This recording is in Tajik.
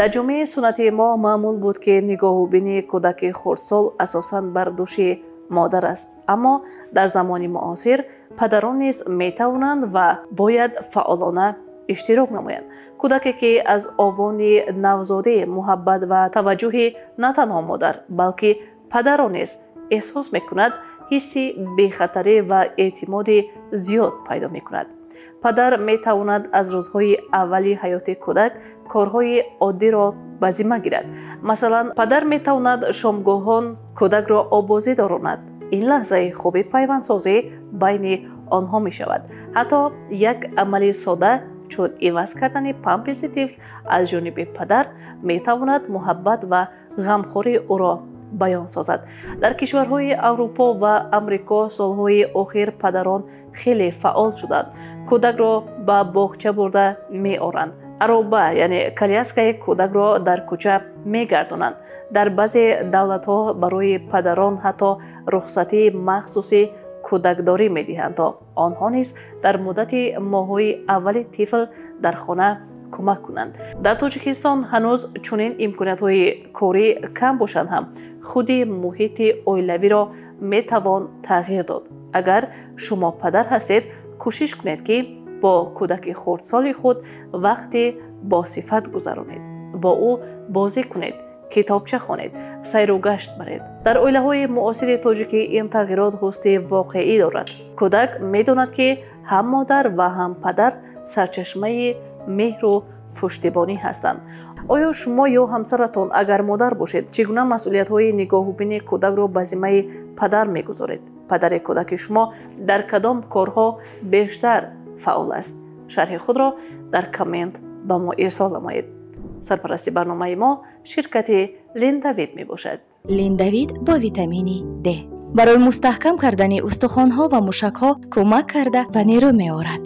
Дар ҷомеаи суннатии мо маъмул буд, ки нигоҳубини кӯдаки хурдсол асосан бар дӯши модар аст. Аммо дар замони муосир падарон низ метавонанд ва бояд фаъолона иштирок намоянд. Кӯдаке, ки аз овони навзодӣ муҳаббат ва таваҷҷӯҳи на танҳо модар, балки падарро низ эҳсос мекунад, ҳисси бехатарӣ ва эътимоди зиёд пайдо мекунад. Падар метавонад аз рӯзҳои аввали ҳаёти кӯдак корҳои оддиро ба зимма гирад. Масалан, падар метавонад шомгоҳон кӯдакро обозӣ доронад. Ин лаҳзаи хуби пайвандсозӣ байни онҳо мешавад. Ҳатто як амали сода, чун иваз кардани памперси тифл аз ҷониби падар, метавонад муҳаббат ва ғамхории ӯро баён созад. Дар кишварҳои Аврупо ва Амрико солҳои охир падарон хеле фаъол шуданд. Кӯдакро ба боғча бурда меоранд, ароба, яъне коляскаи кӯдакро дар кӯча мегардонанд. Дар баъзе давлатҳо барои падарон ҳатто рухсатии махсуси кӯдакдорӣ медиҳанд, то онҳо низ дар муддати моҳҳои аввали тифл дар хона кӯмак кунанд. Дар Тоҷикистон ҳанӯз чунин имкониятҳои корӣ кам бошанд ҳам, худи муҳити оилавиро метавон тағйир дод. Агар шумо падар ҳастед, кӯшиш кунед, ки бо кӯдаки хурдсоли худ вақти босифат гузаронед, бо ӯ бозӣ кунед, китобча хонед, сайру гашт баред. Дар оилаҳои муосири тоҷикӣ ин тағйирот ҳусни воқеӣ дорад. Кӯдак медонад, ки ҳам модар ва ҳам падар сарчашмаи меҳру пуштибонӣ ҳастанд. Оё шумо ё ҳамсаратон, агар модар бошед, чӣ гуна масъулиятҳои нигоҳубини кӯдакро ба зиммаи падар мегузоред? Падари кӯдаки шумо дар кадом корҳо бештар фаъол аст? Шарҳи худро дар коммент ба мо ирсол намоед. Сарпарасти барномаи мо ширкати Линдавид мебошад. Линдавид бо витамини Д барои мустаҳкам кардани устухонҳо ва мушакҳо кӯмак карда ва нерӯ меорад.